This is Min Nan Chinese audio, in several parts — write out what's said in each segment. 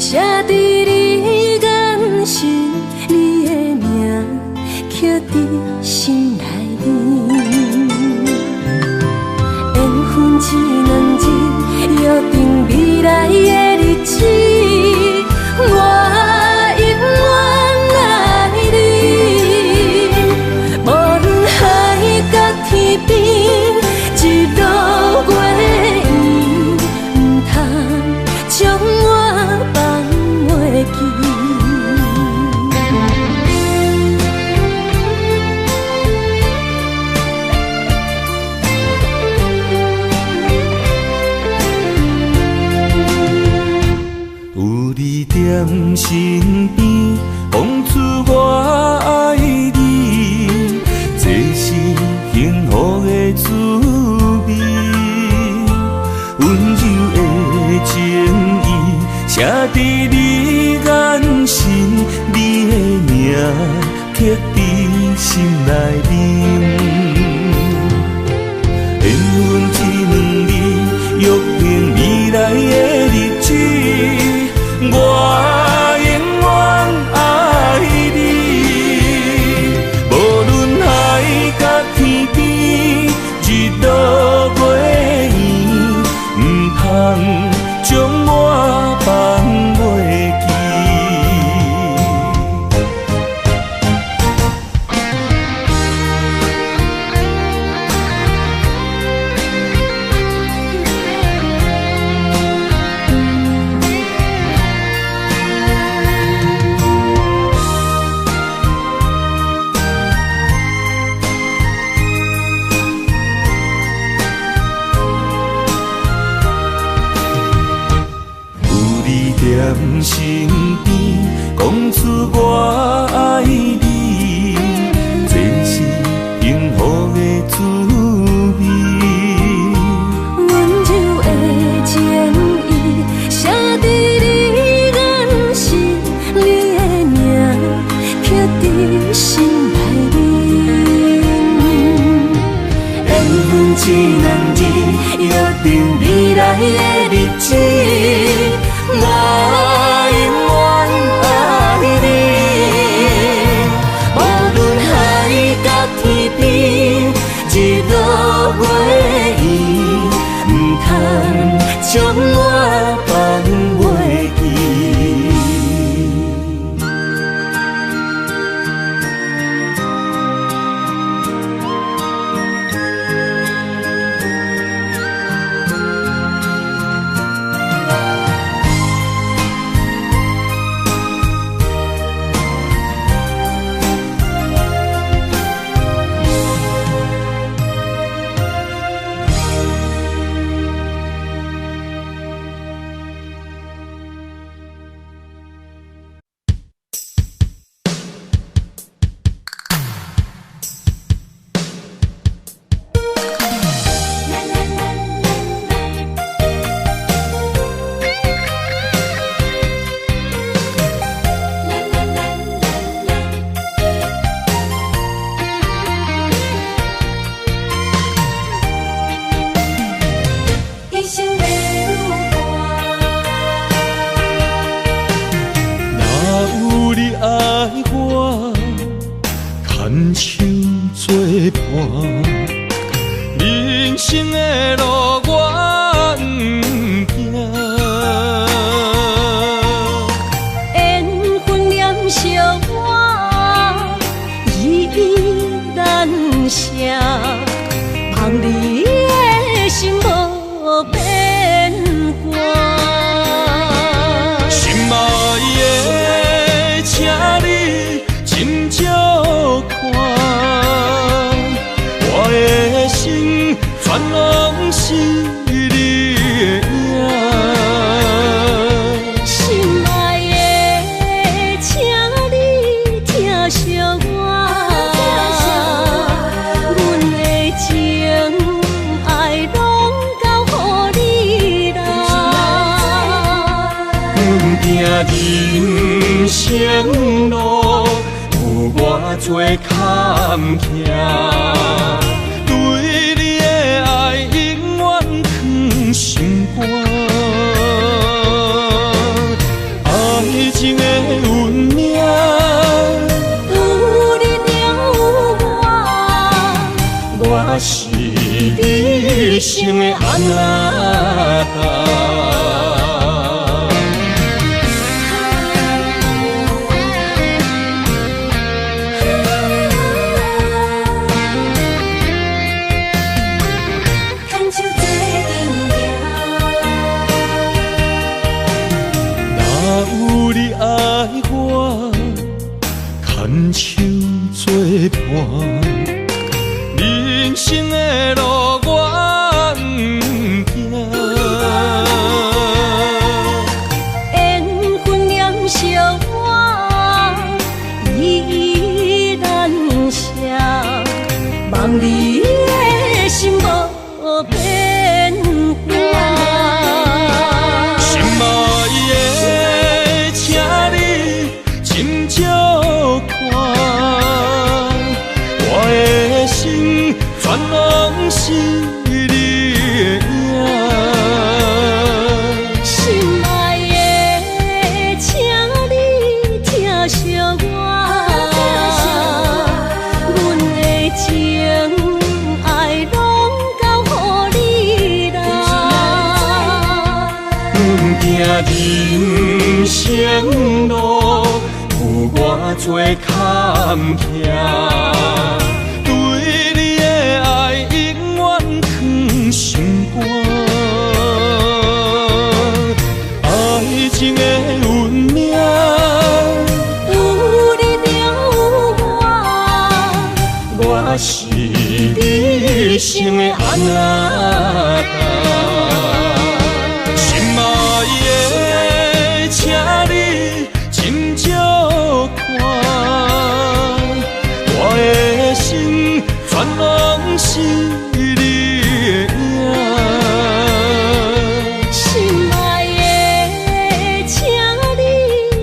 寫佇你眼神，你的名刻佇心內面。緣分這兩字，約定未來的日子，我永遠愛你。無論海角天邊，日落月圓，毋通將我放袂記。有你踮身邊，講出我愛你，這是幸福的滋味。溫柔的情意，寫佇你眼神，你的名刻佇心內面。緣分這兩字，約定未來的日子，我永遠愛你。無論海角天邊，日落月圓，毋通將我放袂記。有你踮身邊，講出我愛你，這是幸福的滋味。溫柔的情意，寫佇你眼神，你的名刻佇心內面。緣分這兩字，約定未來的日子，我永遠愛你。無論海角天邊，日落月圓，毋通將我放袂記。一生的旅伴。若有你愛我，牽手作伴，人生的路我毋驚。緣分念相我，依依難捨，望你的心無變卦。心愛的，請你斟酌看，我的心全攏是你的影。心愛的，請你疼惜我，阮的情愛攏交予你啦。阮拼人生路，有偌濟坎坷，對你的愛永遠藏心肝。啊，生的阿那達。牽手做陣行。若有你愛我，牽手做伴，人生的路我毋驚。緣分黏相我，依依難捨，望你的心無變化。心愛的，請你斟酌看，我的心全攏是你的影。心愛的，請你疼惜我，阮的情愛攏交予你啦。不驚人生路有偌濟坎坷，對你的愛永遠藏心肝。愛情的運命，有你就有我，我是你一生的阿那達。心愛的，請你斟酌看，我的心全攏是你的影。心愛的，請你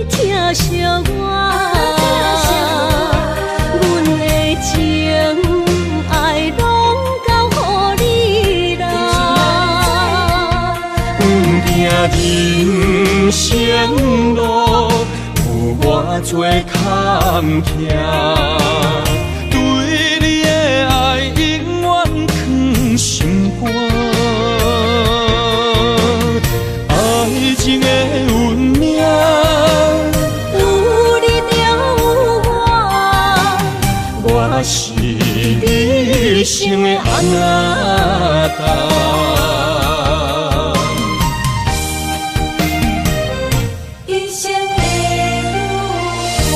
疼惜我，阮的情愛攏交予你啦。不驚人生路有偌濟坎坷，對你的愛永遠藏心肝。愛情的運命，有你就有我，我是你一生的阿那達。一生的女伴。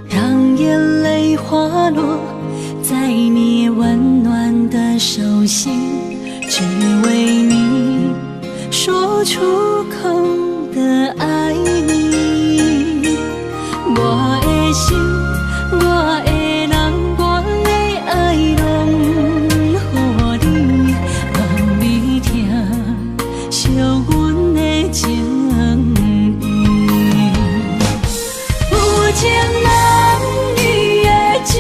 讓眼淚滑落在你溫暖的手心，只為你說出口的愛你。我的心，我的人，我的愛攏予你，望你疼惜阮的情意。有情人伊的情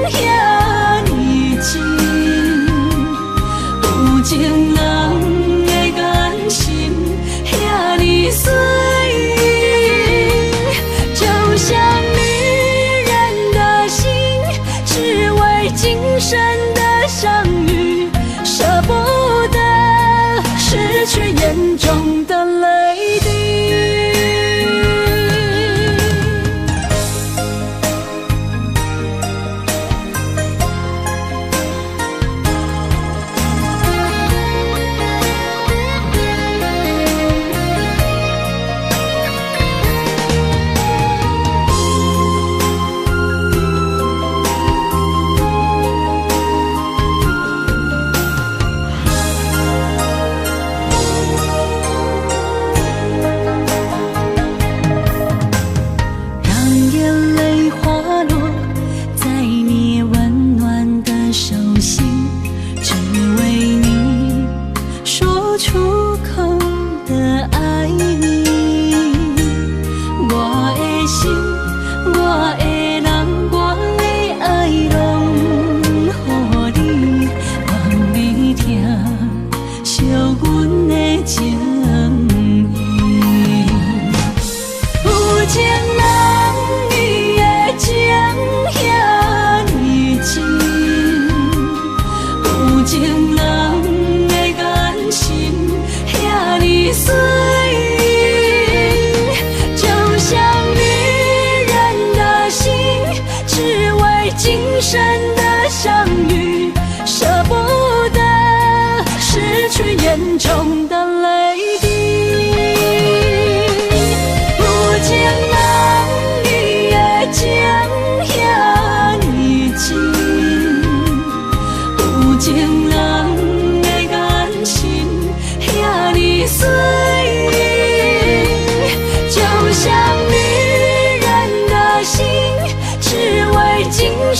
遐呢真，有情人的眼神遐呢水，就像女人的心，只為今生的相遇，捨不得失去眼中的淚滴。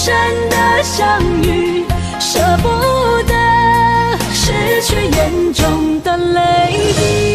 生的相遇，捨不得失去眼中的淚滴。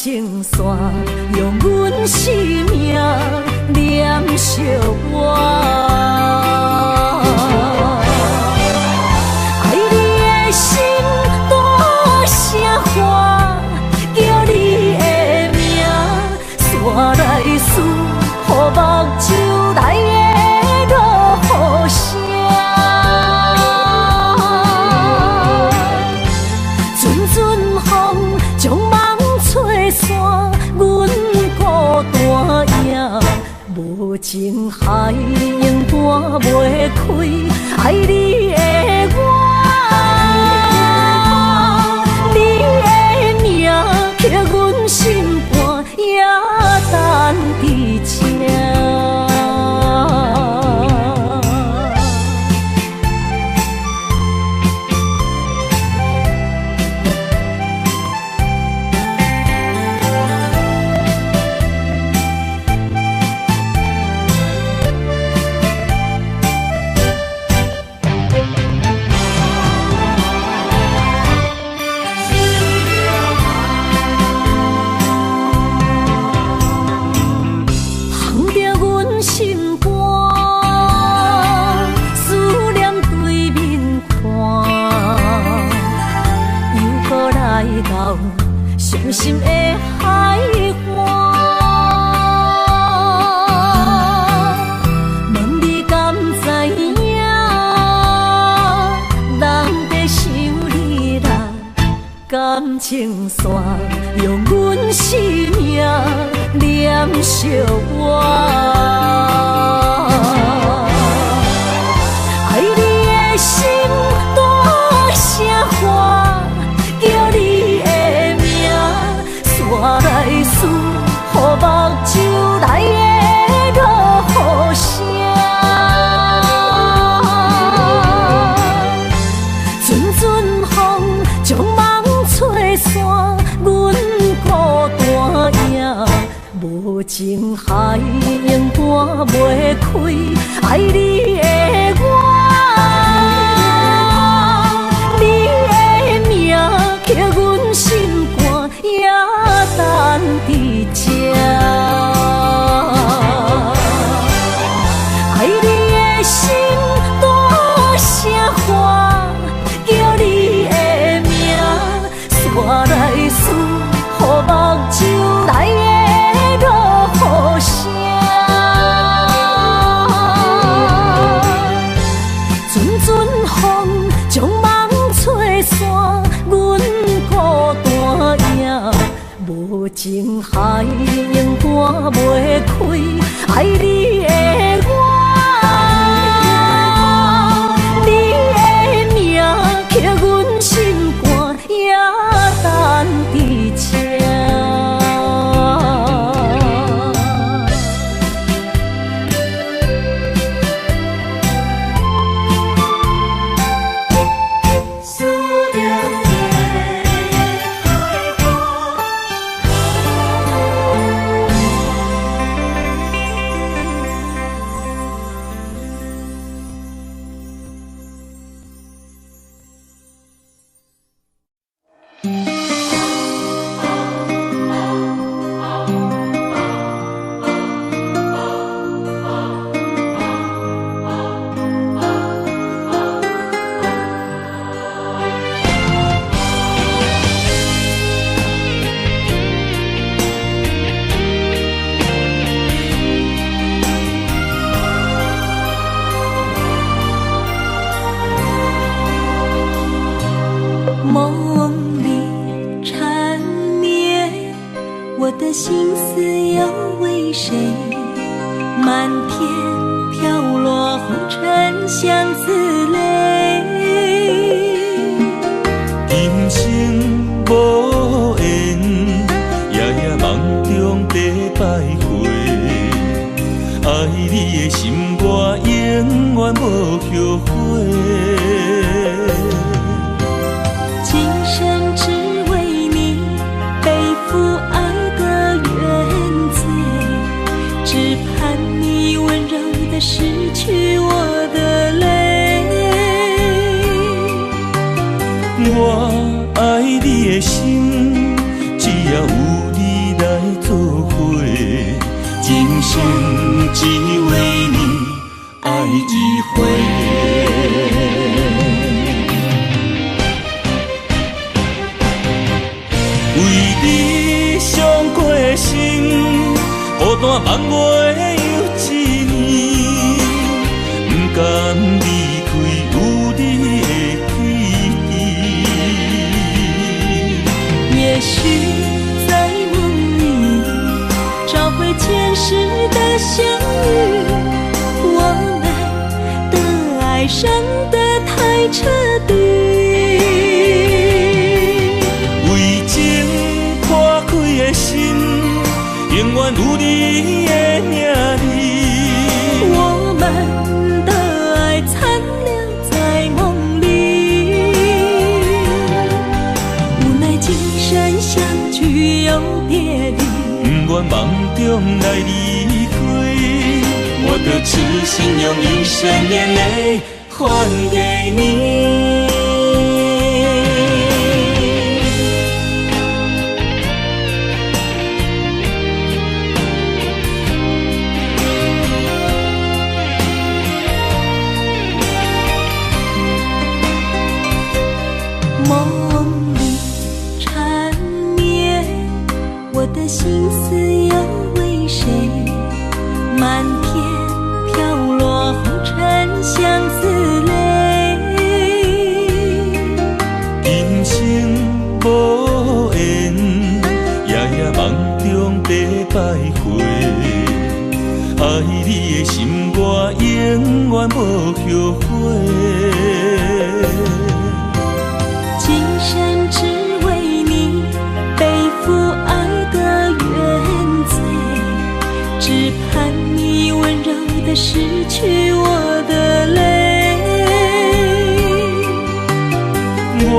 情線，用阮生命連相活。愛你的心大聲喊，叫你的名，煞來思予目睭內的落雨聲。陣陣風將夢吹散，阮孤單影。無情海永搬袂開，愛你的我，你的名刻阮心肝，也等佇這。烘著阮心肝，思念對面看，又閣來到傷心的海岸。問你敢知影，人在想你啦，感情線用阮生命連相活。愛你的心大聲喊，叫你的名，煞來思予目睭內的落雨聲。陣陣風將夢吹散，阮孤單影。無情海永搬袂開，愛你的我，你的名刻阮心肝，也等佇這。愛你的心大聲喊，叫你的名，煞來思予目睭內的落雨聲。陣陣風將夢吹散，阮孤單影。無情海永搬袂開，愛你的我，你的名刻阮心肝，也等佇這。思念的海岸。夢裡纏綿，我的心思又為誰？漫天飄落紅塵相思淚。今生無緣，夜夜夢中在徘徊。愛你的心我永遠無後悔。今生只為你背負愛的原罪，只盼你溫柔的拭去我的淚。我愛你的心，只要有你來做伙，今生只為你愛一回。為你傷過心，孤單夢月又一年，不甘離開有你的基地。也許在夢裡找回前世的相遇，我們的愛傷得太徹底。為情破開的心，永遠有你的名字。我們的愛殘留在夢裡，無奈今生相聚又別離。不願夢中來離開，我的痴心用一生眼淚還給你。夢裡纏綿，我的心思又為誰？漫天飄落紅塵相思淚。今生無緣，夜夜夢中白徘徊。愛你的心，我永遠無後悔。今生只為你背負愛的原罪，只盼你溫柔地拭去我的淚。我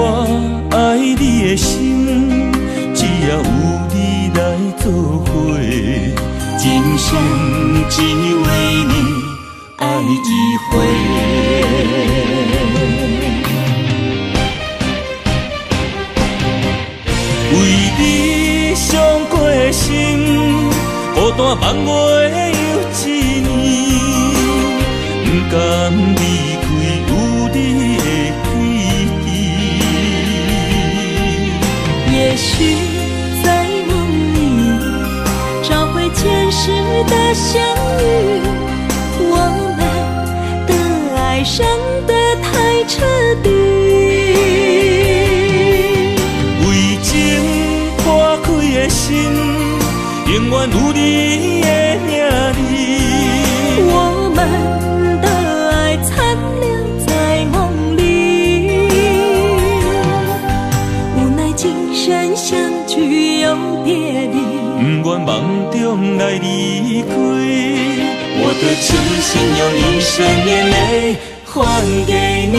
愛你的心，只要有你來做伙，今生只為你愛一回。為你傷過心，孤單夢月又一年，不甘離開有你的基地。也許在夢裡找回前世的相遇，我們的愛傷得太徹底。為情破開的心，永遠有你的名字。我們的愛殘留在夢裡，無奈今生相聚又別離。不願夢中來離開，我的痴心用一生眼淚還給你。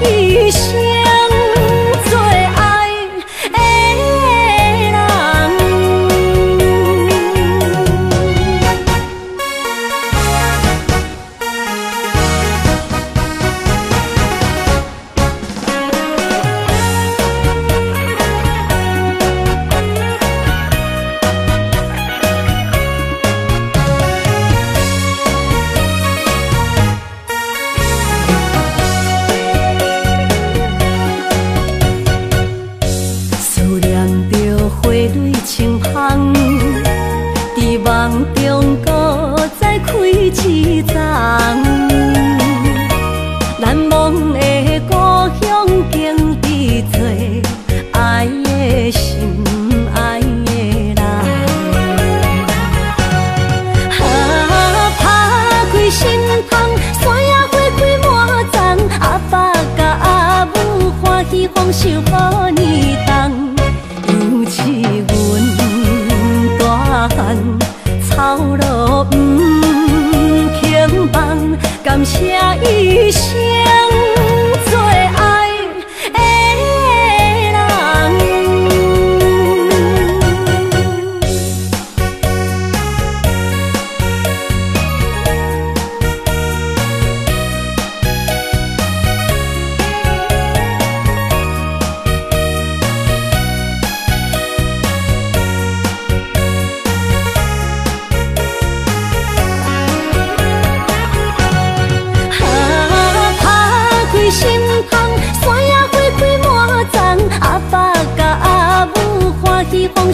一生最愛的人。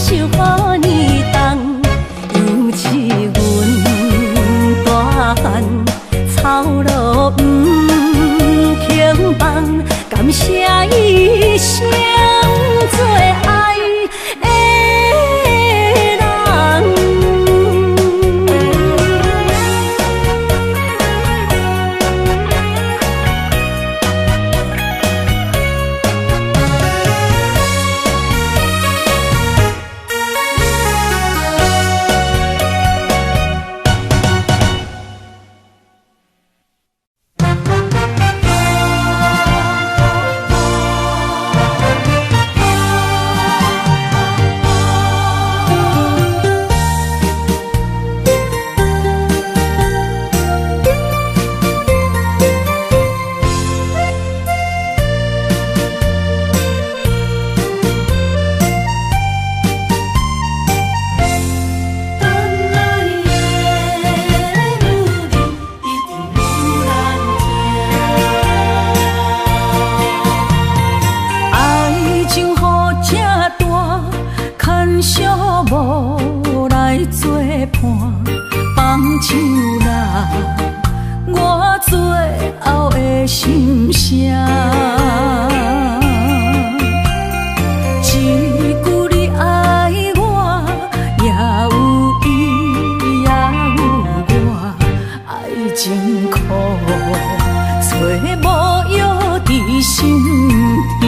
受予你重，犹似阮大漢頭路毋肯放，感謝伊生做愛的人。等來的女人一定有人疼。愛情予這大，牽小無來作伴，放手啦，我最後的心聲。一句你愛我，也有伊，也有我，愛情苦，找無藥治心疼。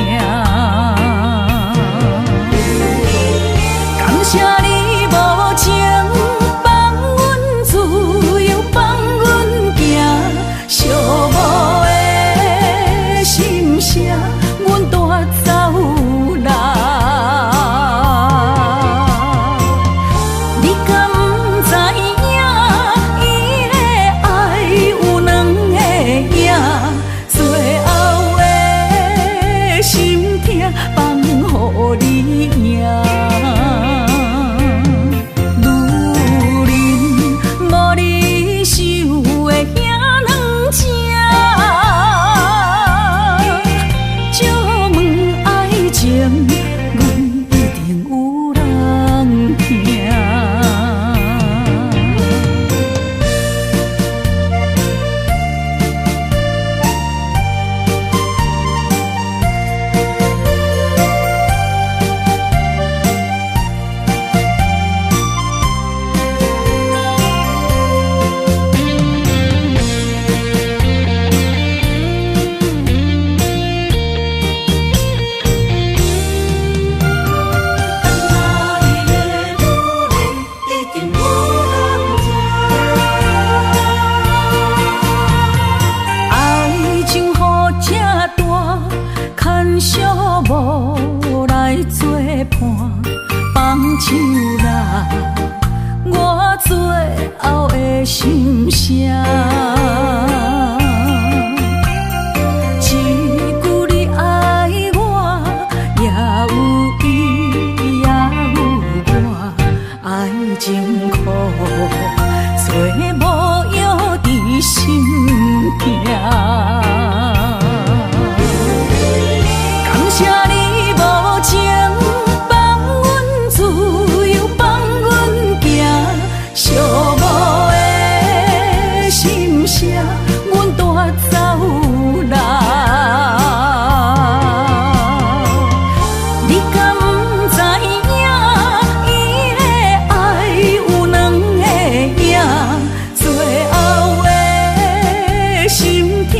感謝你無情，放阮自由，放阮行，寂寞的心聲，阮帶走啦。你敢知影？伊的愛有兩个影，最後的心疼放予你贏。女人無你想的遐軟情，借問愛情，阮一定有人疼。等來的女人一定有人疼。愛情予這大，牽小無來作伴，放手啦，我最後的心聲。一句你愛我，也有伊，也有我，愛情苦，找無藥治心疼。感謝你無情，放阮自由，放阮行，寂寞的心聲，阮帶走啦。你敢知影？伊的愛有兩个影，最後的心疼。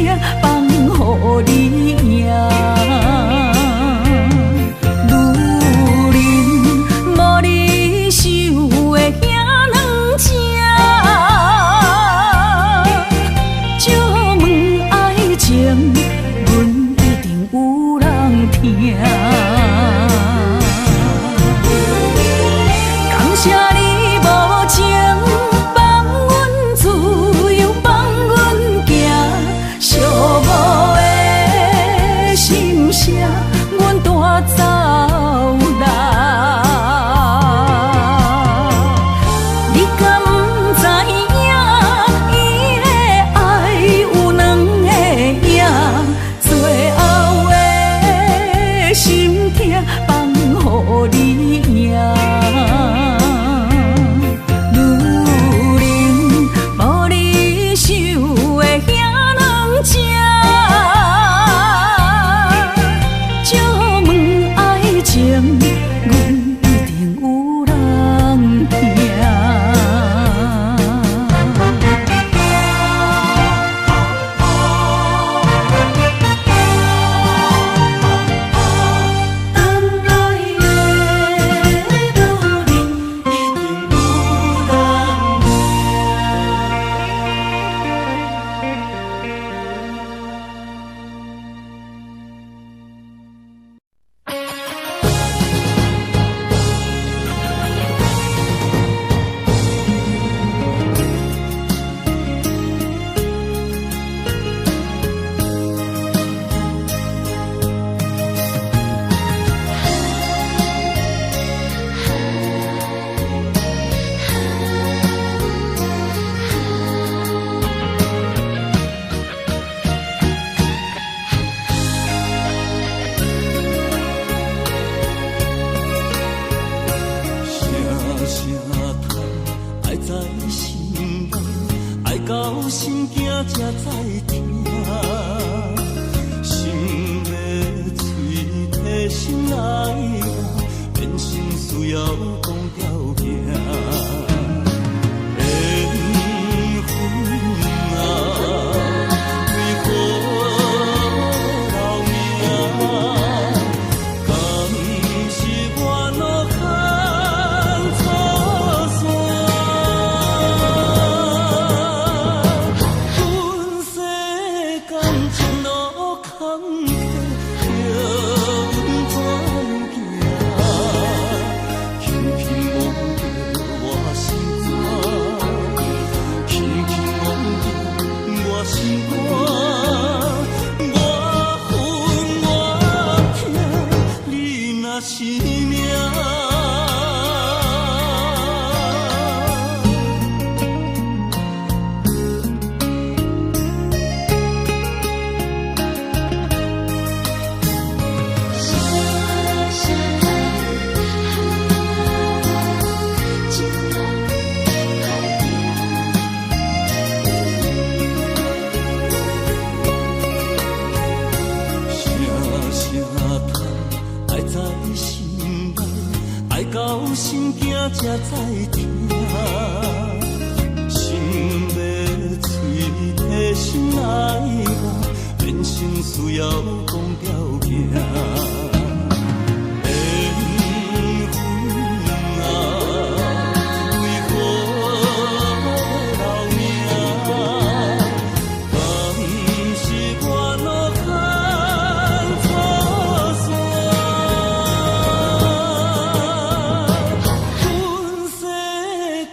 才知疼。心欲喙提心爱我，变成需要讲条件。缘分啊，为何留名？敢是我路牵错线？阮世间情路坎坷，叫阮怎行？轻轻摸著我心肝，轻轻摸著我心肝，我恨我疼，你若是命。声声叹，情路歹行。声声叹，爱在心内，爱到心惊才知疼。心欲喙提心爱我，变成需要讲条件。缘分啊，为何留名？敢是我路牵错线？阮世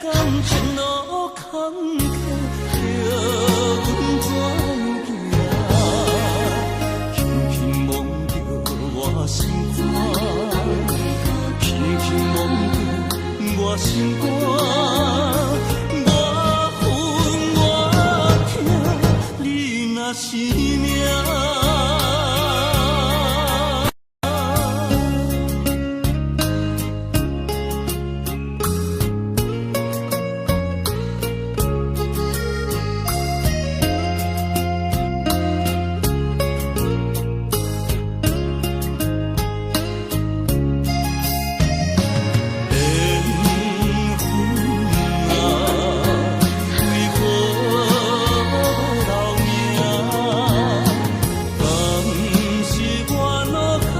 间情路坎坷，叫阮怎行？轻轻摸著我心肝，轻轻摸著我心肝，我恨我疼，你若是命。缘分啊，为何留名？敢是我路牵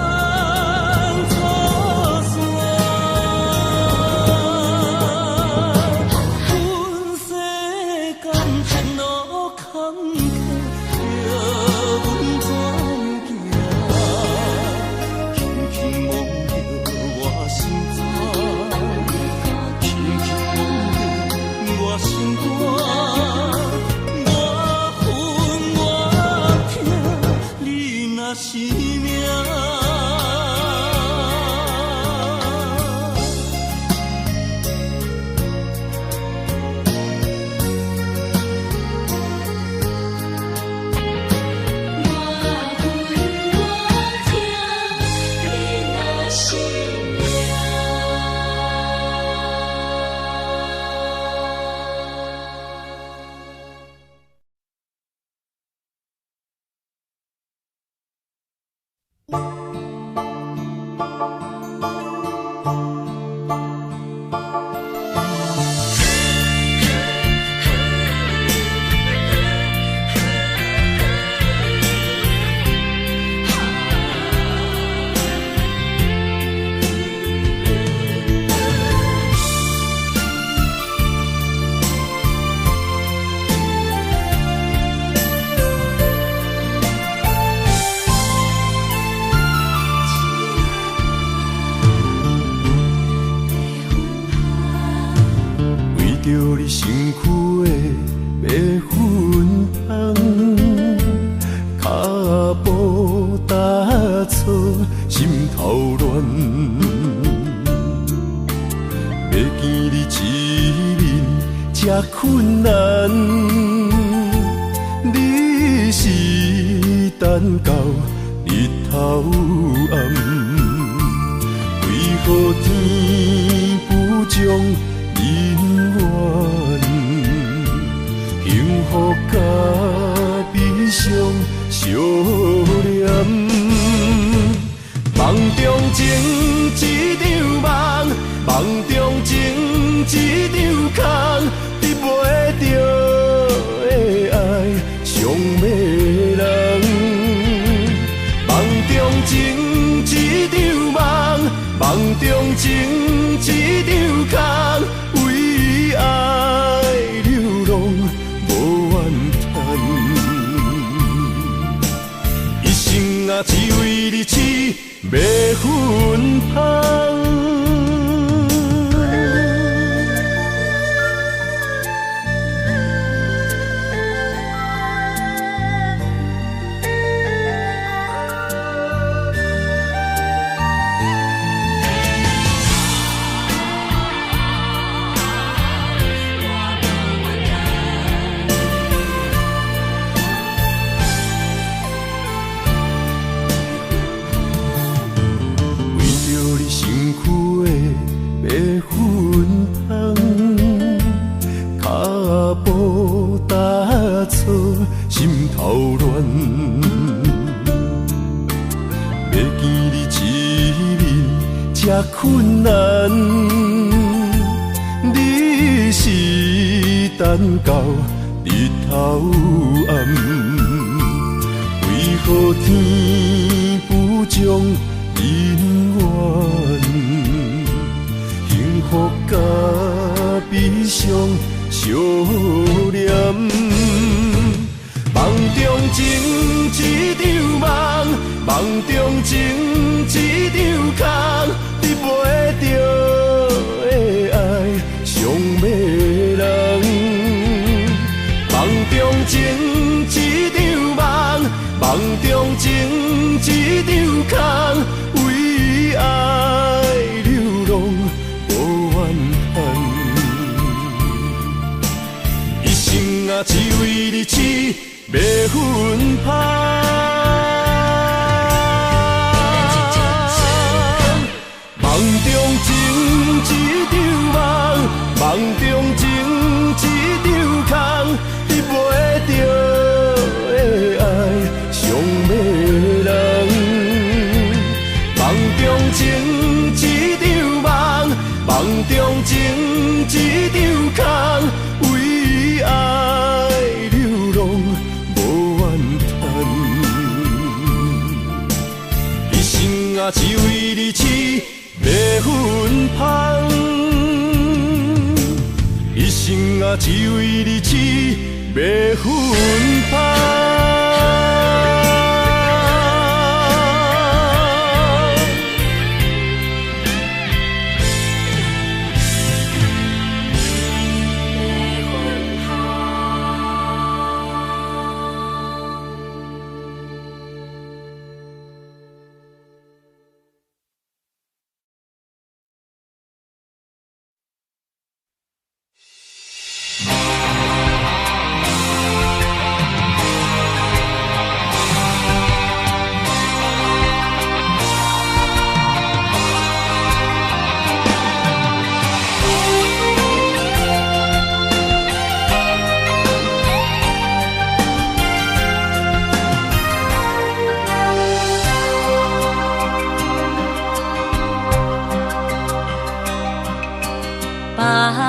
错线？阮世间情路坎坷，叫阮怎行？轻轻摸著我心肝，轻轻摸著我心肝，我恨我疼，你若是命。我恨我疼，你若是命。为著你身躯的白粉香，脚步踏错，心头乱。欲见你一面这困难，你是等到日头暗，为何天不将姻缘？幸福福佮悲伤相连。梦中情一场梦，梦中情一场空，得袂著的爱伤迷人。梦中情一场梦，梦中情一场空，为爱流浪无怨叹。一生啊，只为你痴迷芬芳。为著你身躯的白粉香，脚步踏错，心头乱。欲见你一面这困难，你是等到日头暗，为何天不将姻缘？幸福佮悲伤相连。梦中情一场梦，梦中情一场空，得袂著的爱伤迷人。梦中情一场梦，梦中情一场空，为爱流浪无怨叹。一生啊，只为你痴迷芬芳。梦中情一场梦，梦中情一场空，得袂著的爱伤迷人。梦中情一场梦，梦中情一场空，为爱流浪无怨叹。一生啊，只为你痴迷芬芳。一生啊，只为你痴迷芬芳。别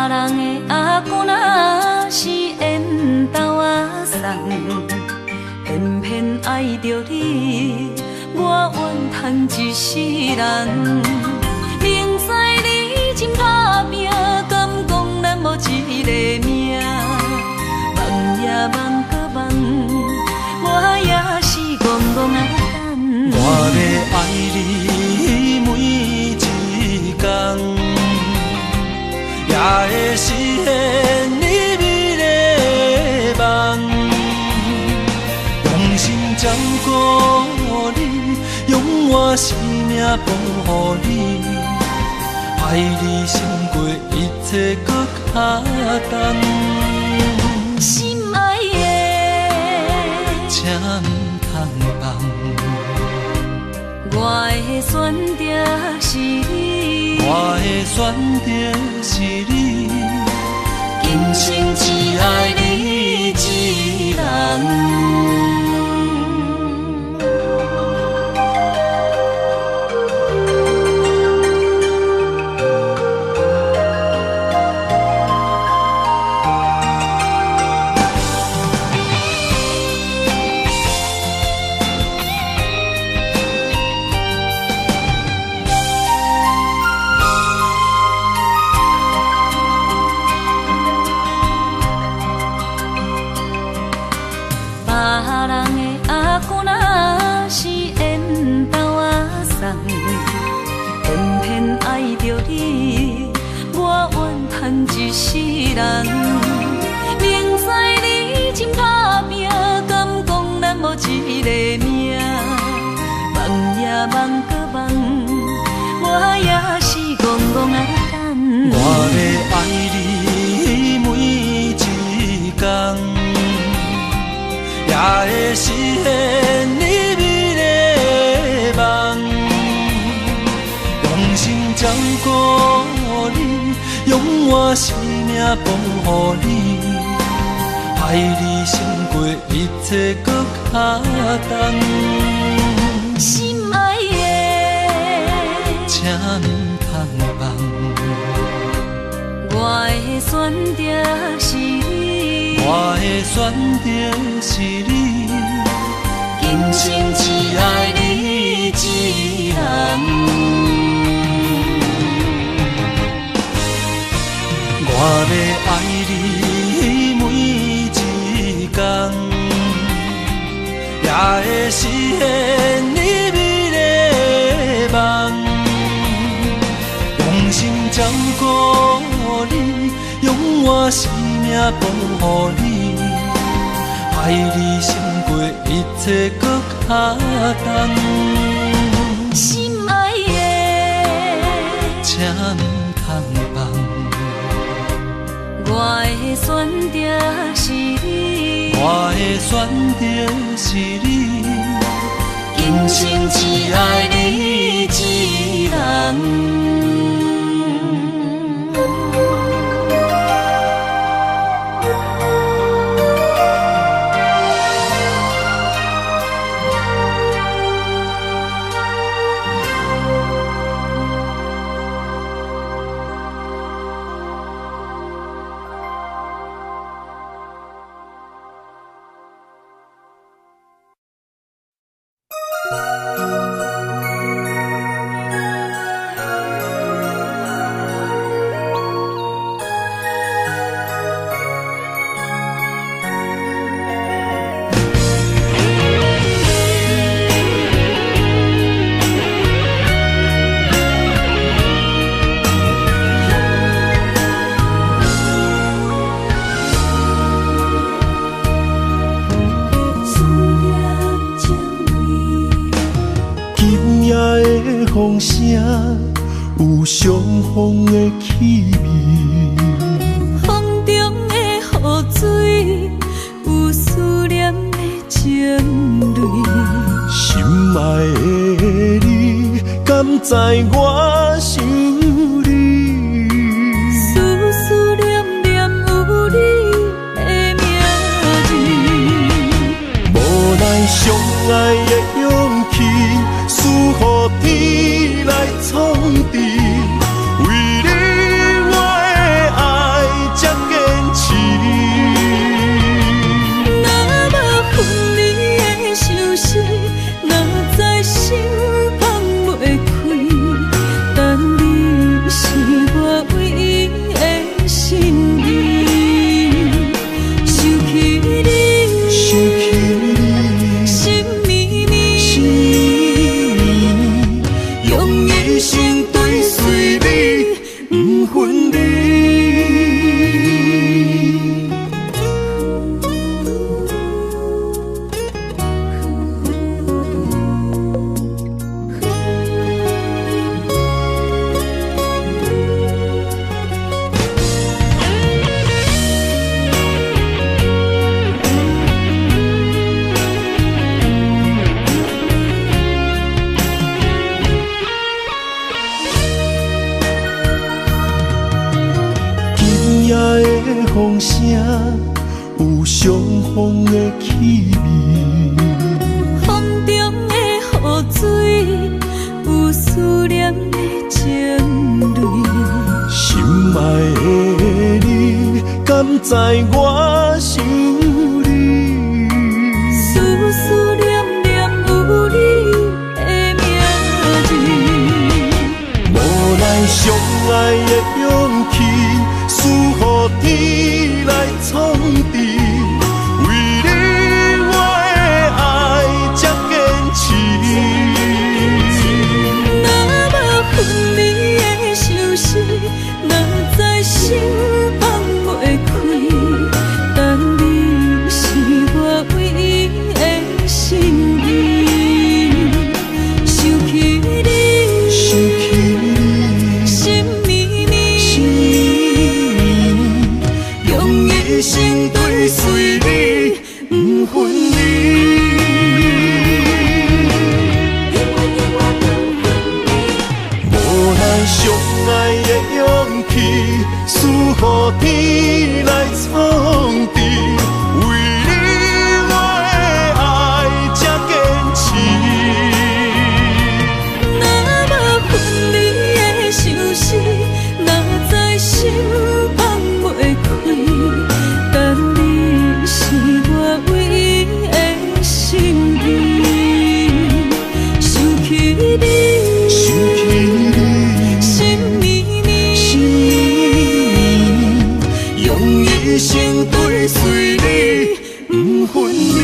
人的阿公若是缘投仔送，偏偏爱著你，我怨叹一世人。明知你真打拼，敢讲咱无一个命？梦也梦阁梦，我也是戆戆仔等。我欲爱你每一工，也会实现你美丽的梦。用心照顾你，用我生命保护你，爱你胜过一切阁较重。心爱的，请毋通放。我的选择是你，我的选择是你，今生只爱你一人。人。别人的阿公若是缘投仔送，偏偏爱著你，我怨叹一世人。明知你真打拼，敢讲咱无一个命？梦也梦阁梦，我也是戆戆仔等。我欲爱你每一工，也会实现你美丽的梦。用心照顾你，用我生命保护你，爱你胜过一切阁较重。心爱的，请毋通放。我的选择是你，我的选择是你，今生只爱你一人。我欲爱你每一工，也会实现你美丽的梦。用心照顾你，用我生命保护你，爱你胜过一切阁较重。心爱的，请毋通放。我的选择是你，我的选择是你，今生只爱你一人。思念情味。今夜的风声有伤风的气味，风中的雨水有思念的情泪。心爱的你，敢知我想你？思思念念有你的名字。无奈相爱的勇气，输予天来创治。为你我的爱这坚持。若无分离的相思，哪知心放袂开？但你是我唯一的心意。想起你，想起你，心绵绵，心绵绵，用一生追随你，不分离。今夜的风声有伤風的氣味。風中的雨水，有思念的情淚。心愛的你，敢知我想你？思思念念有你的名字。無奈相愛的勇氣，輸予天來創治。為你我的愛才堅持。若無分離的相思，哪知心放袂開。但你是我唯一的心意。想起你，想起你，心绵绵，心绵绵，用一生追隨你，不分離。永遠永遠不分離。無奈相愛的勇氣，輸予天來創治。為你我的愛才堅持。若無分離的相思，哪知心放袂開。但你是我唯一的心意。想起你，想起你，心绵绵，心绵绵，用一生追隨你，不分離。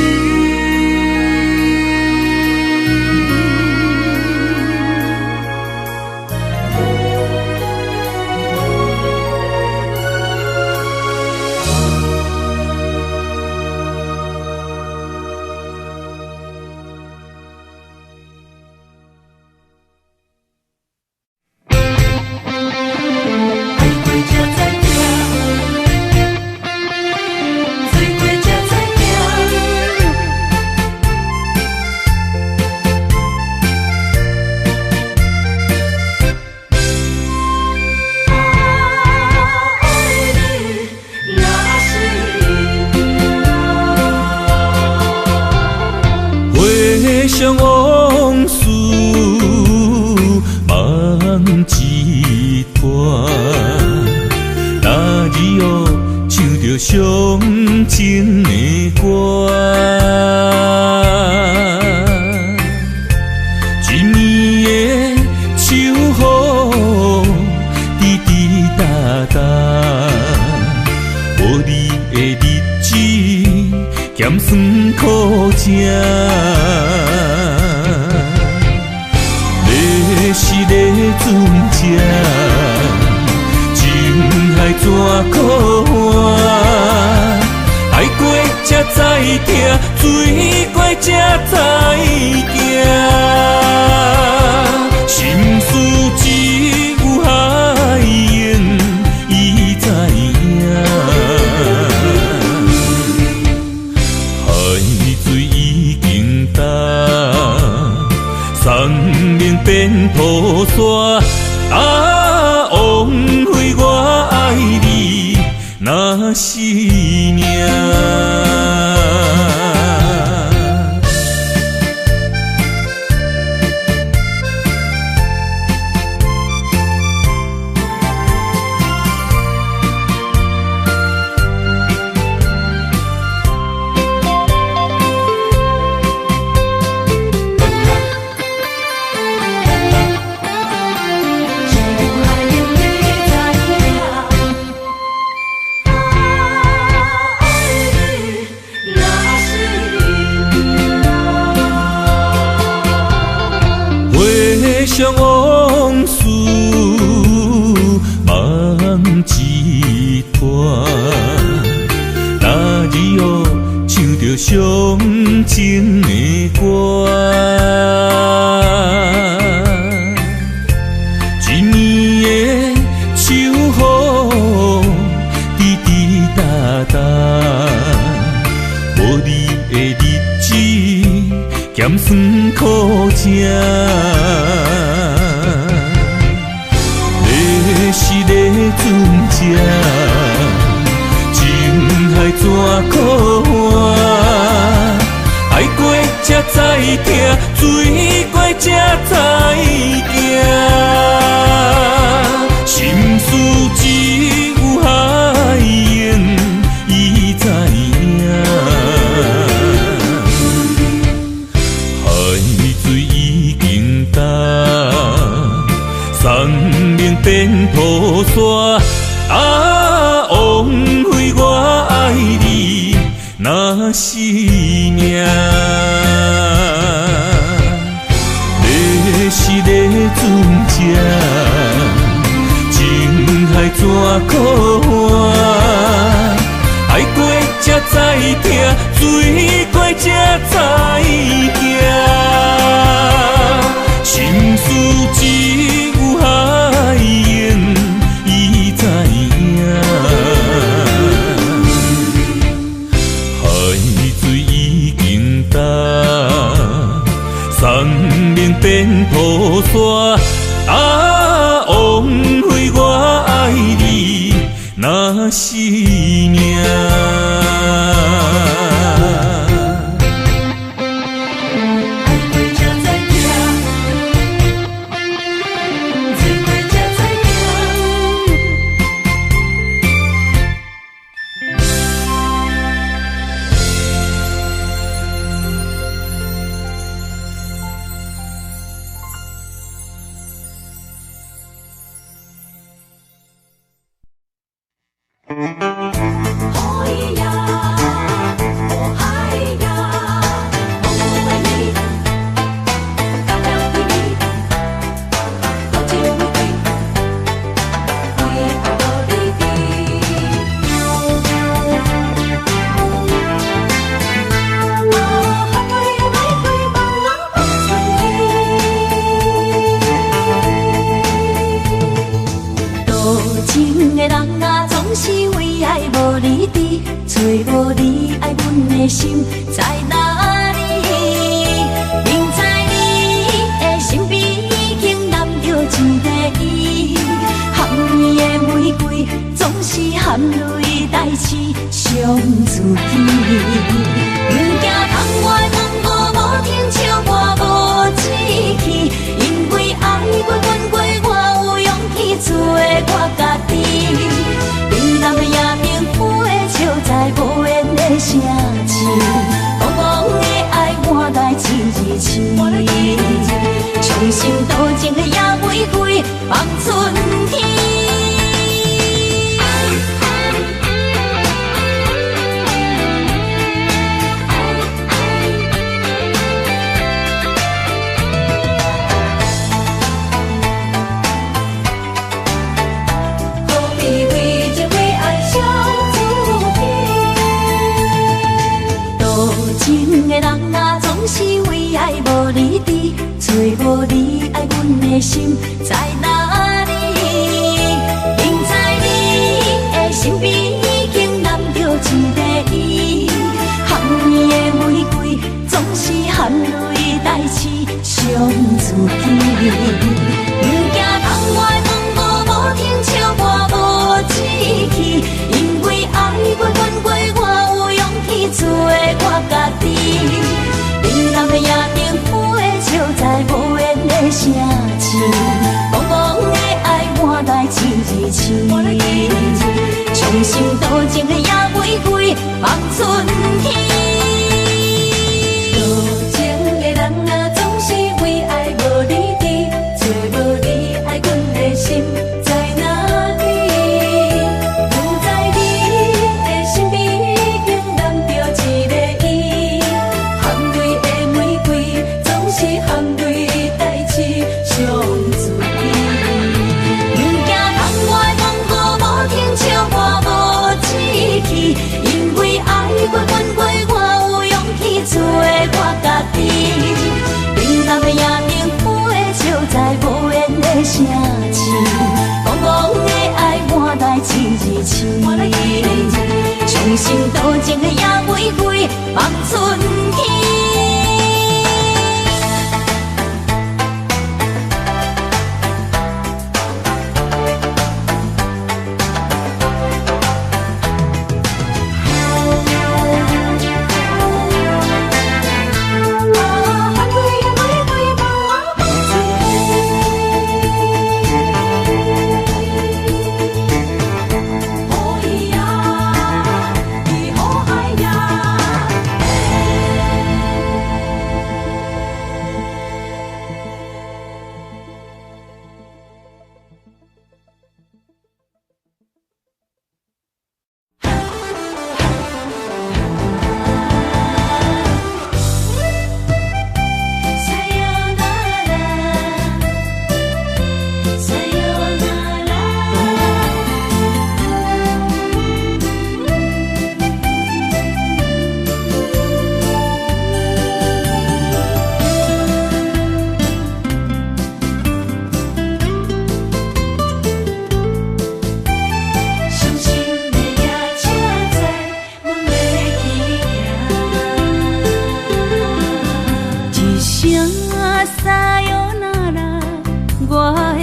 愛過才知疼，醉過才知疼。啊，愛你若是命。回想往事，梦一团。那日哦，唱著伤情的歌，一暝的秋雨，滴滴答答，无你的日子，咸酸苦食。你是咧船只，情海怎苦换？爱过才知疼，醉过才知行。心事只有海鹰伊知影。海水已经干，山岭变土沙。啊，枉费我愛你，若是命。只有海鷹你知影。啊，愛你若是命。回想往事，梦一团。那日哦，唱著伤情的歌，一暝的秋雨，滴滴答答，无你的日子，咸酸苦食。你是咧船只，情海怎苦换？知疼，水過才知行。心事只有海湧伊知影。海水已經乾，山盟變土沙。啊，枉費我愛你，若是命。你是咧船只，情海怎可换？愛過才知疼，水過才知行。心事只有海湧伊知影。海水已經乾，山盟變土沙。啊，枉費我愛你，若是命。愛過才知疼，水過才知行。哎呀，哦哎呀，我为你，甘愿为你，多情玫瑰，为爱无你伫。啊，含泪的玫瑰，放人放春天。多情的人啊，總是為愛無理智，揣無你愛阮的心在哪裡？明知你的身邊已經攬著一個伊，含甜的玫瑰總是含淚代志傷自己。不驚窗外風雨無停，笑我無志氣，因為愛過恨過，我有勇氣做我家己。檳榔的夜燈花笑在無緣的城市，茫茫的愛換來一日痴，傷心多情的野玫瑰放春天。何必為情為愛傷自己？多情的人啊，總是為愛無理智，揣無你愛阮的心在哪裡？明知你的身邊已經攬著一個伊，含甜的玫瑰總是含淚代志傷自己。不驚窗外風雨無停，笑我無志氣，因為愛過恨過，我有勇氣做我家己。檳榔的夜燈花笑在無緣的城市，茫茫的愛換來一日痴，傷心多情的野玫瑰放春天。多情的人啊，總是為愛無理智，揣無你愛阮的心在哪裡？不知你的身邊已經攬著一個伊，含淚的玫瑰總是含淚代志傷自己。不驚窗外風雨無停，笑我無志氣，因為愛過恨過，我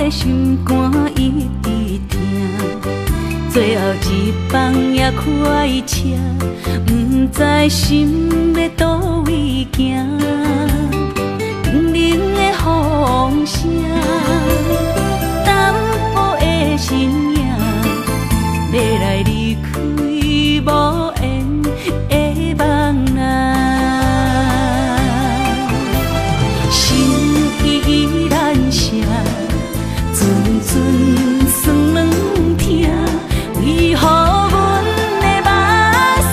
的心肝一直疼，最後一班也快車，毋知心欲佗位行。冷冷的風聲，淡薄的身影，欲來離開無緣的夢啊。心依難捨，陣陣酸軟疼，為何阮的目屎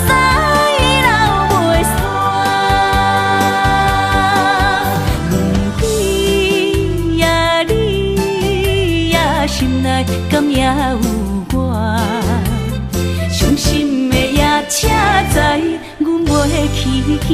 流袂煞？你呀你呀，心內敢也有我？傷心的夜車載，阮袂去行。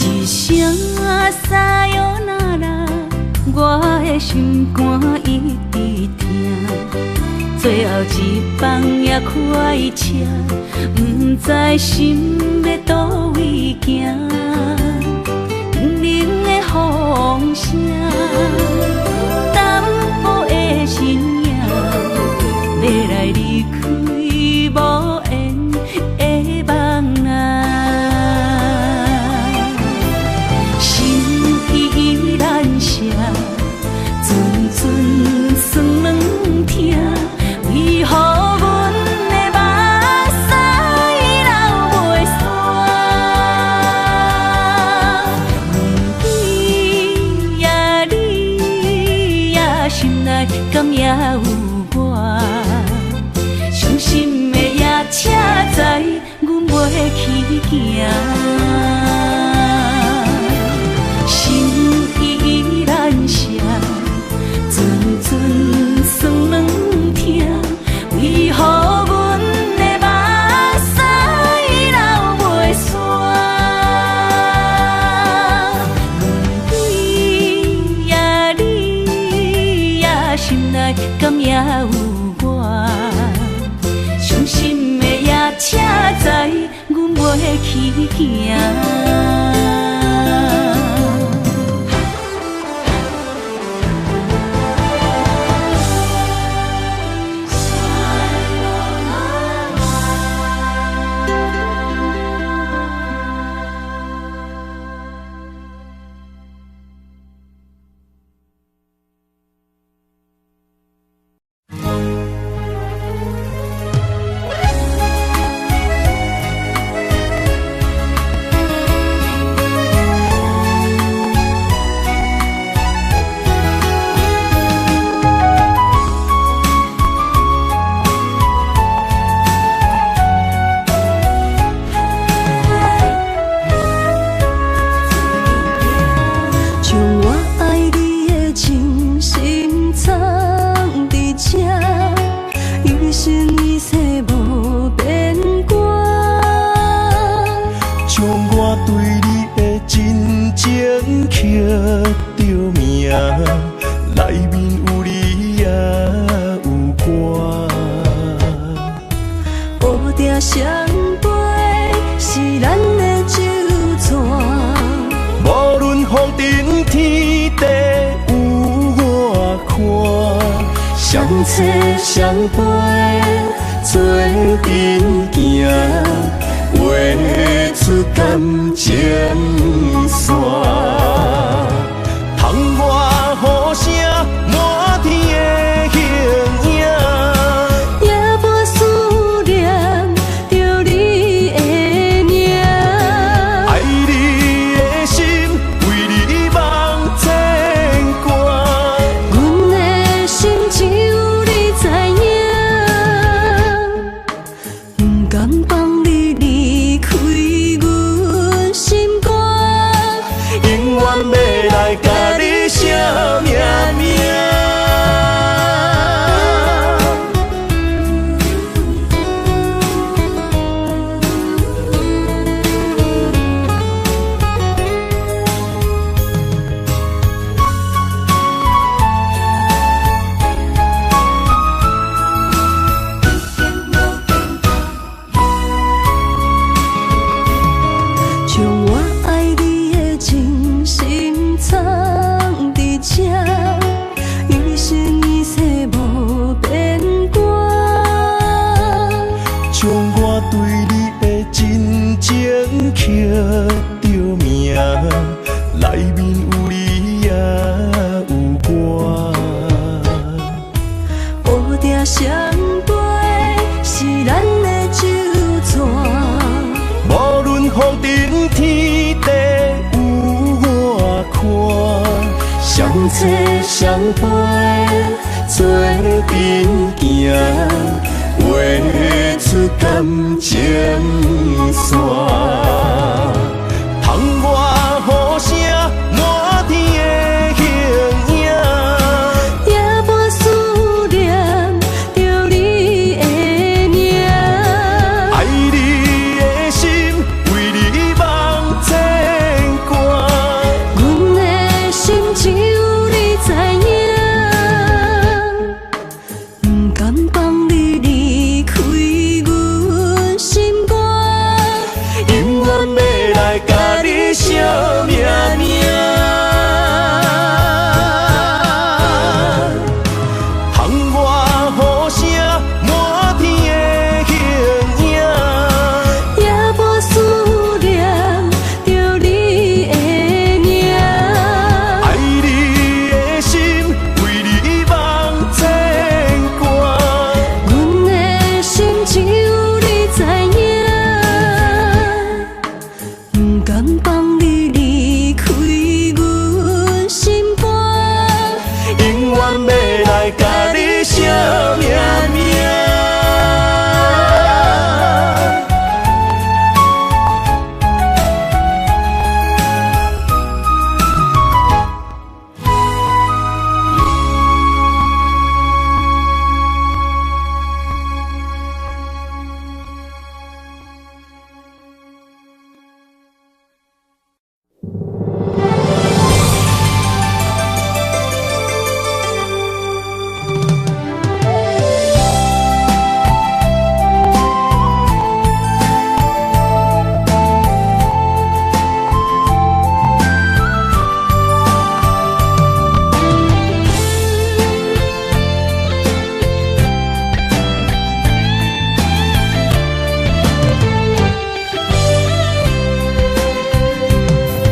一聲さよなら，我的心肝一直疼。最後一班也快車，毋知心欲佗位行。冷冷的風聲，淡薄的身影，欲來離開無緣的夢啊。心依難捨，陣陣酸軟疼，為何阮的目屎流袂煞？你呀你呀，心內敢也有我？傷心的夜車載，阮袂去行。心依難捨，陣陣酸軟疼，為何阮的目屎流袂煞？你呀你呀，心內敢也有我？傷心的夜車載，阮袂去行。將我愛你的情深藏佇這，一生一世無變卦。將我對你的真情刻著名，內面有你也有我。烏蝶相飞是咱的酒紙。無論風塵天地有偌寬，相找相陪做陣行，畫出感情線。窗外雨聲，滿天的形影。也无思念著你的名。愛你的心，為你茫牽掛。阮的心只有你知影，毋甘放你離開阮。著名，內面有你也有我。烏蝶相飛是咱的酒泉。無論風塵天地有偌寬，相找相陪做陣行，畫出感情線。窗外雨聲，滿天的形影。夜半思念著你的名。愛你的心，為你茫牽掛。阮的心只有你知影，不甘放你離開阮心肝。永遠欲來共你相命命。窗外雨聲，滿天的形影。夜半思念著你的名。愛你的心，為你茫牽掛。阮的心只有你知影，不甘放你離開阮心肝。永遠欲來共你相命命。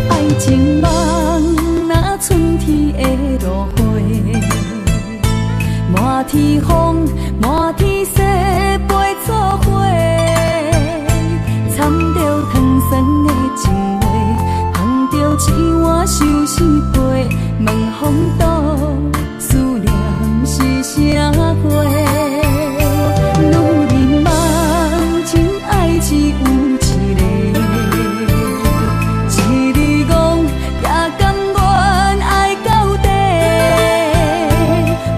愛情夢若春天的露花，滿天風，滿天雪飛做伙，掺著糖酸的情話，捧著一碗相思杯，問風度思念是啥貨？女人夢真愛只有一个。一日戇也甘願愛到底，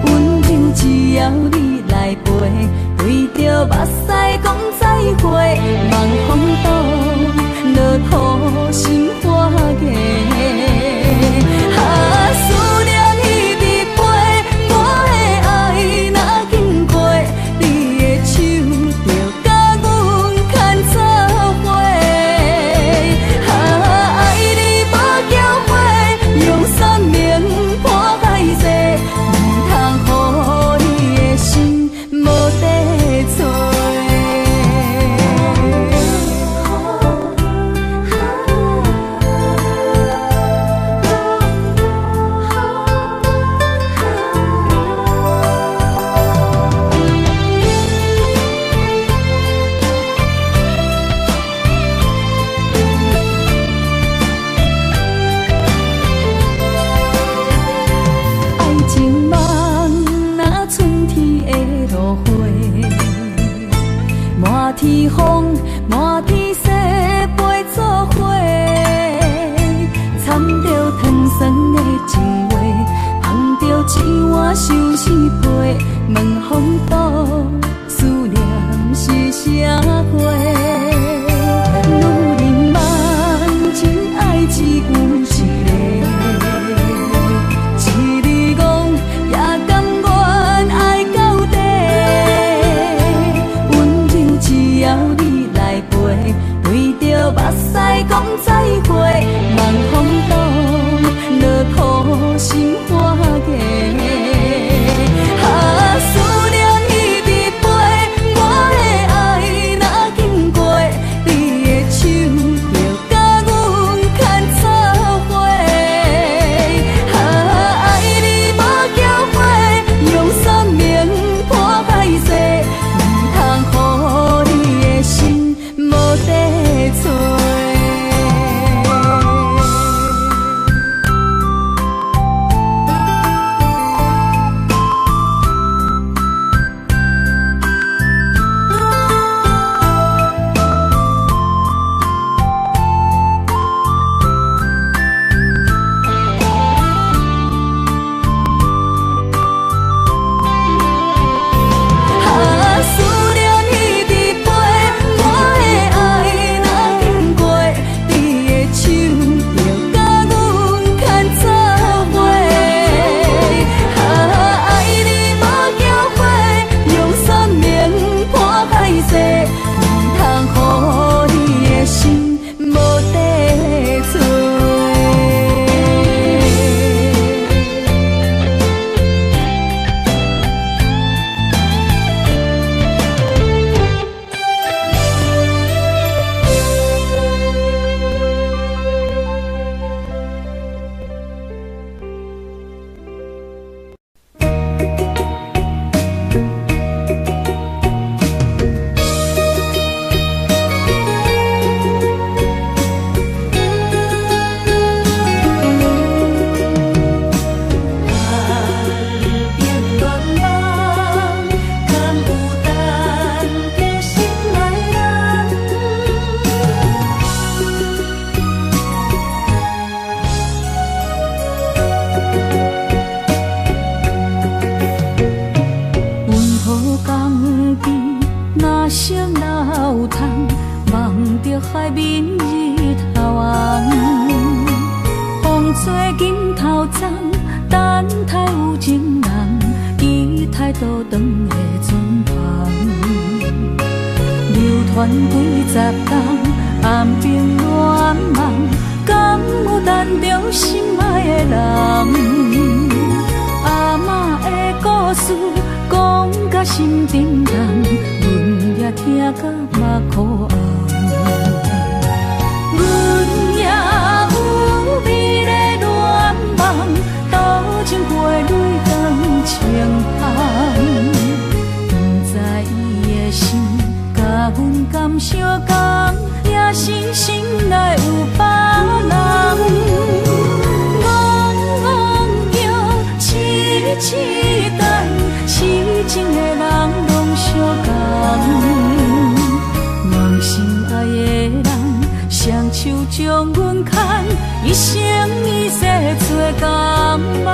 溫柔只要你來陪，對著目屎講再會，望風度落土心肝硬。啊。傳幾十冬，暗冰戀夢，敢有等著心愛的人？阿嬤的故事講甲心沉重，阮也聽甲目眶紅。阮也有美麗戀夢，渡情陪淚當情香。不知伊的心佮阮敢相共，也是心內有別人。戇戇叫，痴痴等，痴情的人攏相仝。望心愛的人，雙手將阮牽，一生一世做共夢。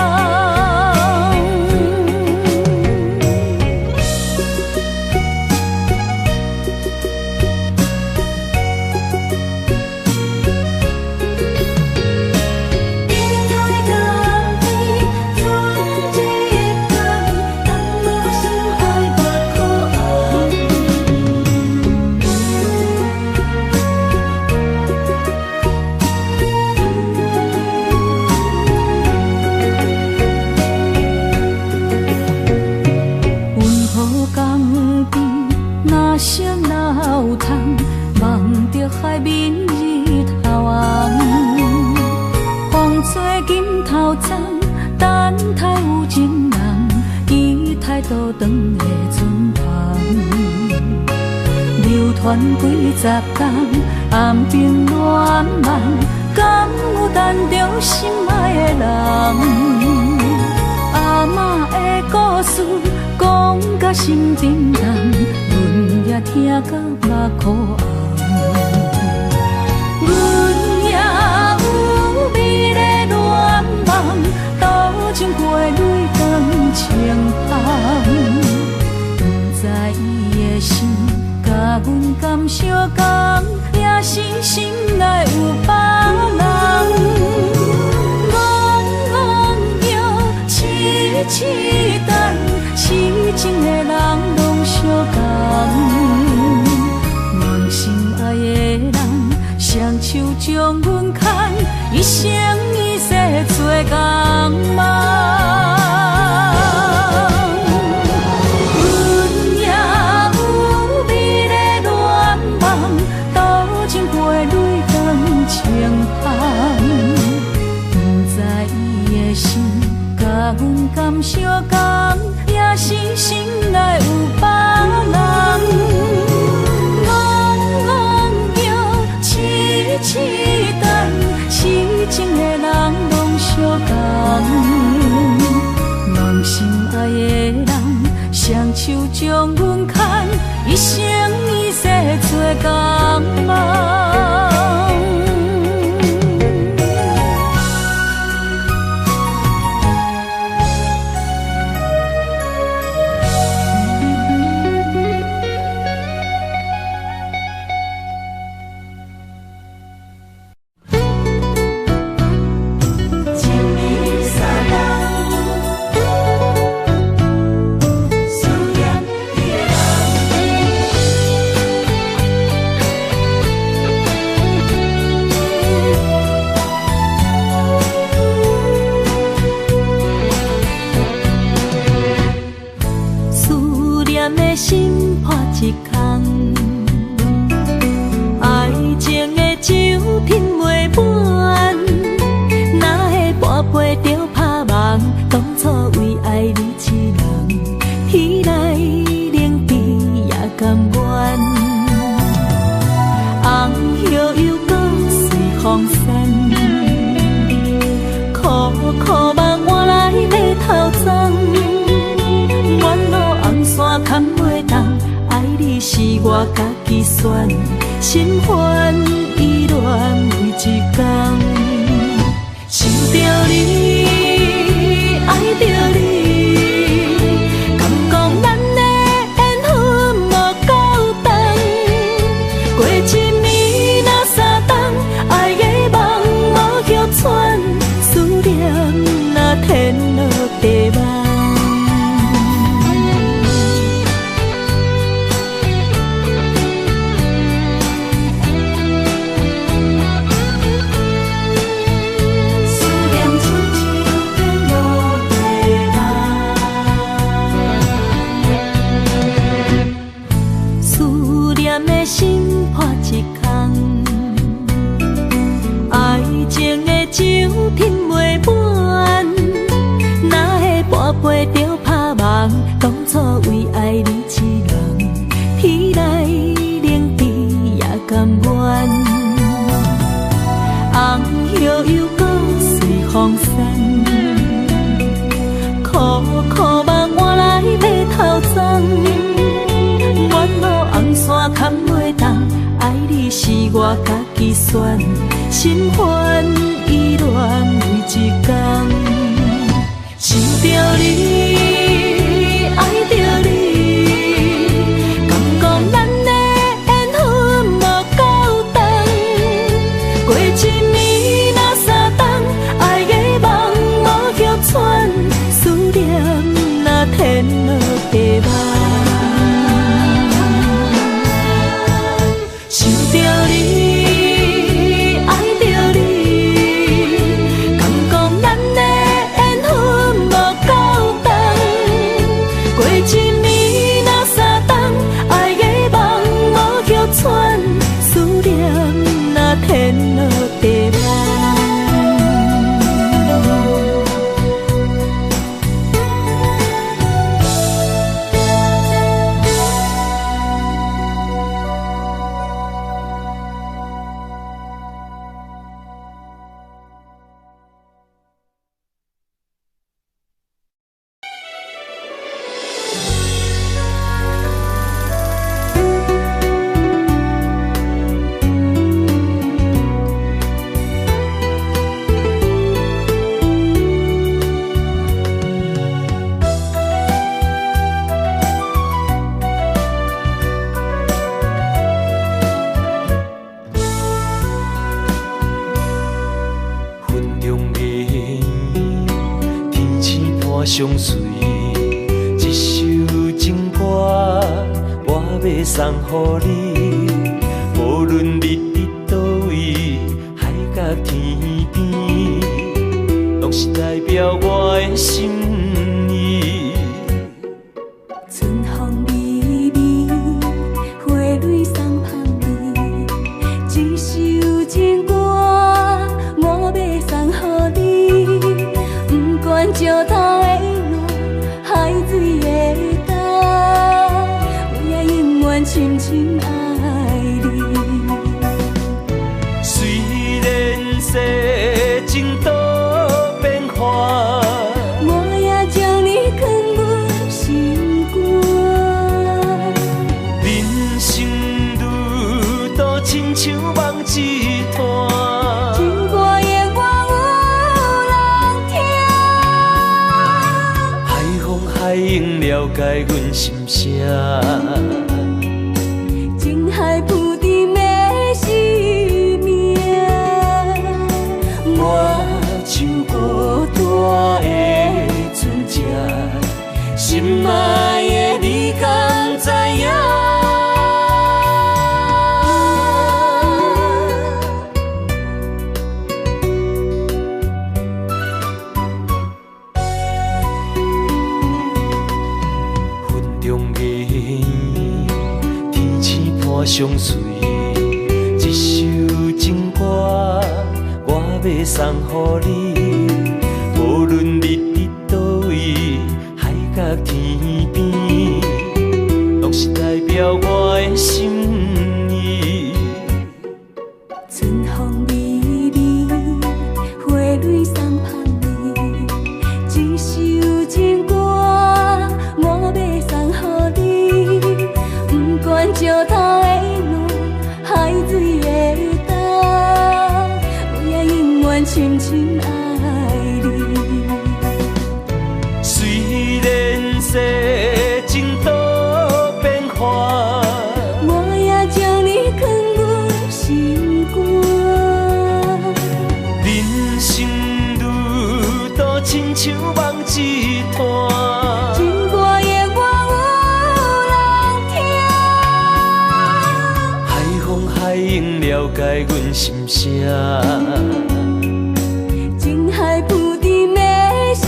海面日頭紅，風吹金頭鬃，等待有情人，期待倒轉的船帆。流傳幾十冬，暗冰戀夢，敢有等著心愛的人？阿嬤的故事講甲心沉重，阮也聽甲目眶紅。阮也有美麗戀夢，渡情陪淚當情香。不知伊的心佮阮敢相仝，也是心內有別人。戇戇叫，痴痴等，痴情的人攏相仝。望心愛的人，雙手將阮牽，一生一世做共夢。阮也有美麗戀夢，渡情陪淚當情香。不知伊的心佮阮敢相仝，也是心內有別人。痴等，痴情的人攏相仝。望心愛的人，雙手將阮牽，一生一世做共夢。思最愛你一人，天來靈地也甘願。紅葉又閣隨風散，苦苦夢換來白頭鬃。沿路紅線牽袂動，愛你是我家己選，心煩意亂每一工。想著你，愛著你，感覺咱的緣分無夠長。過一暝若三冬，愛的夢無歇喘，思念若天落地網。想著你，愛著你，感覺咱的緣分無夠長。過一暝若三冬，愛的夢無歇喘，思念若天落地網。雲中月暝，天星伴相隨，這首情歌我欲送予你。無論你佇佗位，海角天邊，攏是代表我的心意。春風微微，花蕊送芳味，這首情歌我欲送予你。不管石頭會爛，海水會干，我也永遠深深愛你。雖然世情多變幻，我也將你囥阮心肝。人生路途親像夢一段。情歌永遠有人聽。海風海湧了解阮心聲。情海浮沉的生命，我像孤單的船隻，心愛的你敢知影？雲中月暝，天星伴相隨，這首情歌我欲送予你。無論你佇佗位，海角天邊，攏是代表我的心意。春風微微，花蕊送芳味，這首情歌我欲送予你。不管石頭會爛，海水會干，我也永遠深深愛你。雖然世情多變幻，我也將你囥阮心肝。人生路途親像夢一段。情歌永遠有人聽。海風海湧了解阮心聲。情海浮沉的生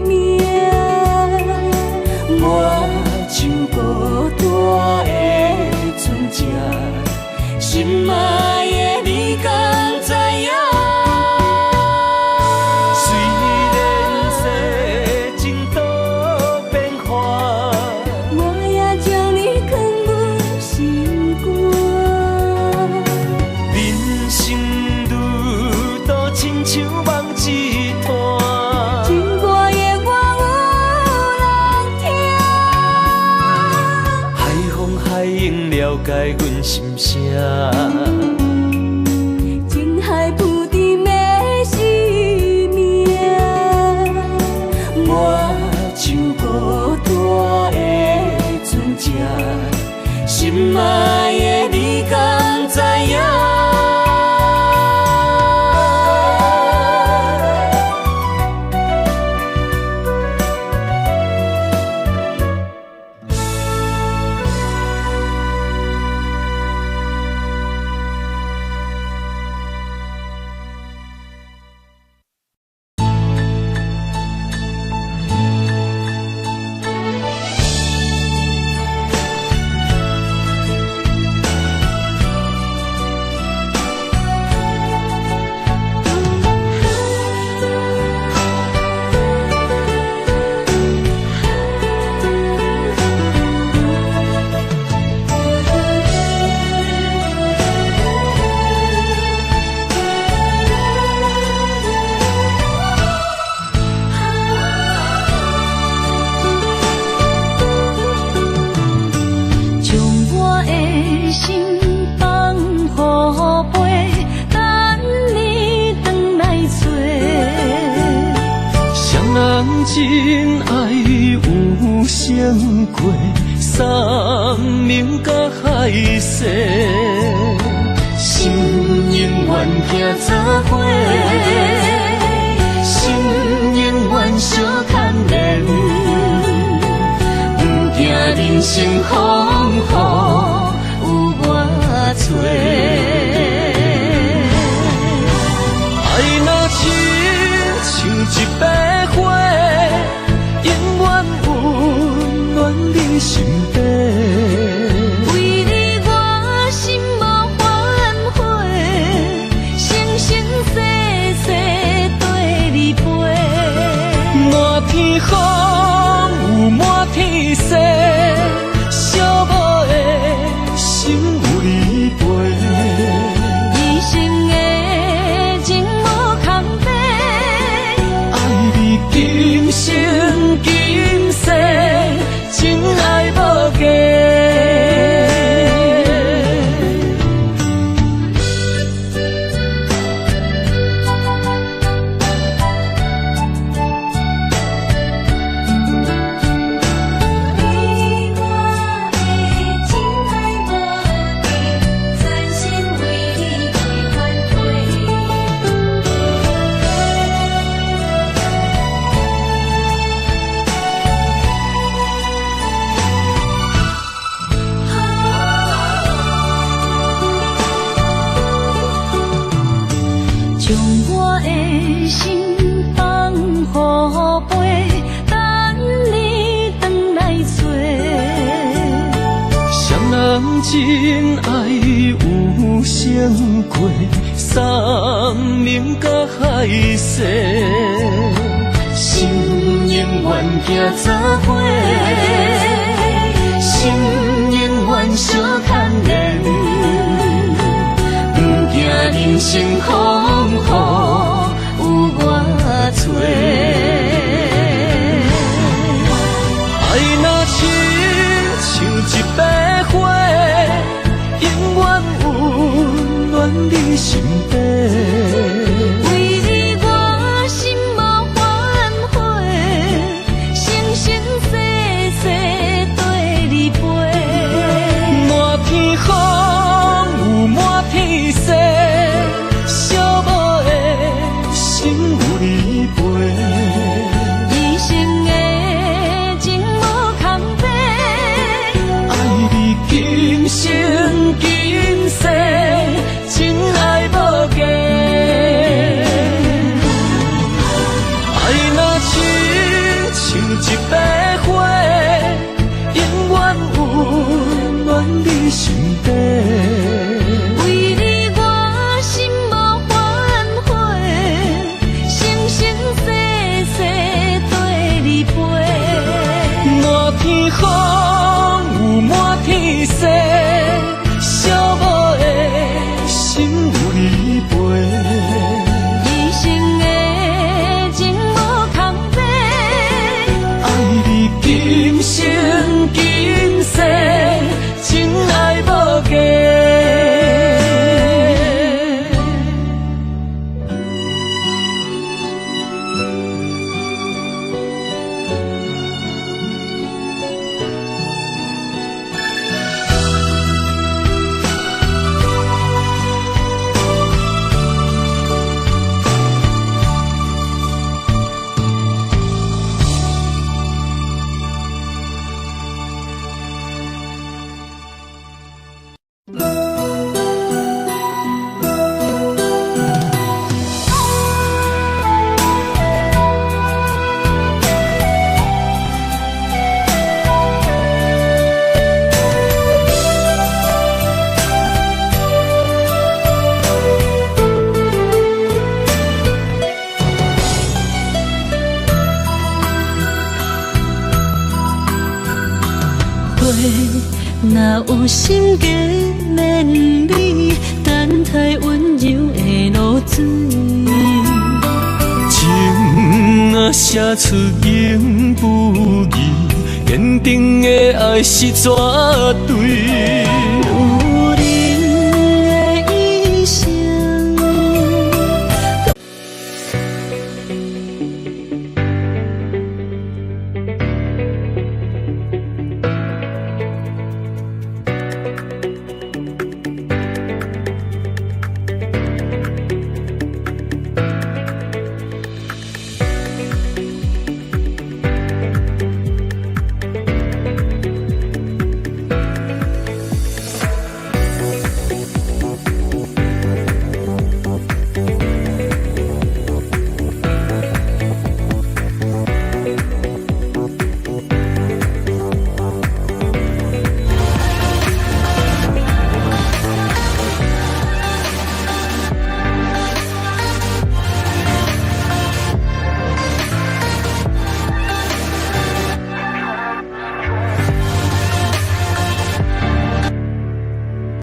命，我像孤單的船隻，心愛的你敢知影？雖然世情多變幻，解阮心声。情海浮沉的生命，我像孤单的船只，心爱的你敢知影？真爱有成过山盟甲海誓，心永远行做伙，心永远相牵连，不惊人生风雨有偌多。爱若亲像一百花，永远温暖你心底。为你我心无反悔，生生世世缀你飞。满天风雨满天星，寂寞的心有你陪。一生的情无空白，爱你今生今世，真爱无假。你我的情爱无价，全心为你袂反悔。将我的心放予飞，等你转来找。谁人真爱有成过山盟甲海誓，心永远行做伙，心永远相牵连，不惊人生风雨有偌多。爱若亲像一百花，永远温暖你心底。为你我心无反悔，生生世世缀你飞。满天风雨满天星，寂寞的心有你陪。一生的情无空白，爱你今生今世，真爱无假。爱若亲像一百花，永远温暖你心底。为你我心无反悔，生生世世缀你飞。满天风雨满天星，寂寞的心有你陪。一生的情无空白，爱你今生今世，真爱无假。若有心加勉你，等待溫柔的露水。情啊寫出永不移，堅定的愛是絕對。